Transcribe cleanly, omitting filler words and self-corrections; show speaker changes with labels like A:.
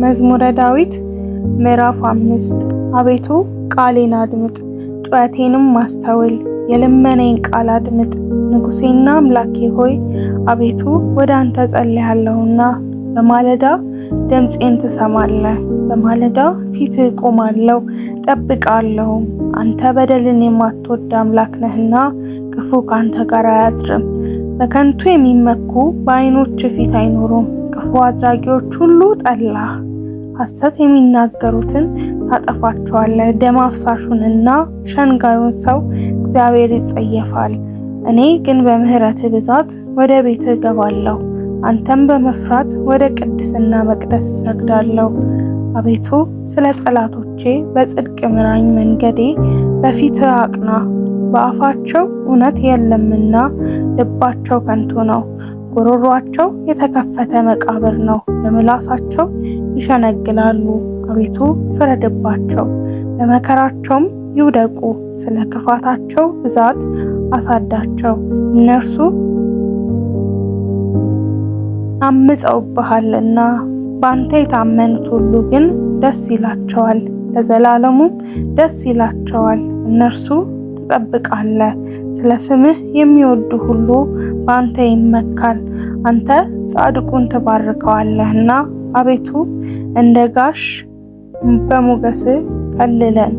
A: መዝሙረ ዳዊት ምዕራፍ 5። አቤቱ ቃሌን አድምጥ፣ ጩኸቴንም አስተውል፣ የልመናዬን ቃል አድምጥ። ንጉሴና አምላኬ ሆይ አቤቱ ወደ አንተ ጸልያለሁና በማለዳ ድምፄን ትሰማለህ። በማለዳ ፊትህ እቆማለሁ እጠብቃለሁ። አንተ በደልን የማትወድ አምላክ ነህና ክፉ ከአንተ ጋር አያድርም። በከንቱ የሚመኩ በዓይኖችህ ፊት አይኖሩም። ክፉ አድራጊዎች ሁሉ ጠላህ። ሐሰት የሚናገሩትን ታጠፋቸዋለህ። ደም አፍሳሹንና ሸንጋዩን ሰው እግዚአብሔር ይጸየፋል። እኔ ግን በምሕረትህ ብዛት ወደ ቤትህ እገባለሁ፣ አንተም በመፍራት ወደ ቅድስና መቅደስ እሰግዳለሁ። አቤቱ ስለ ጠላቶቼ በጽድቅ ምራኝ፣ መንገዴ በፊትህ አቅና። በአፋቸው እውነት የለምና ልባቸው ከንቱ ነው። ጉሮሯቸው የተከፈተ መቃብር ነው፣ በምላሳቸው ይሸነግላሉ። አቤቱ ፍረድባቸው፣ በመከራቸውም ይውደቁ። ስለ ክፋታቸው ብዛት አሳዳቸው፣ እነርሱ አምፀውብሃልና። በአንተ የታመኑት ሁሉ ግን ደስ ይላቸዋል፣ ለዘላለሙም ደስ ይላቸዋል። እነርሱ ትጠብቃለህ። ስለ ስምህ የሚወዱ ሁሉ በአንተ ይመካል። አንተ ጻድቁን ትባርከዋለህና አቤቱ እንደ ጋሽ በሞገስህ ከልለን።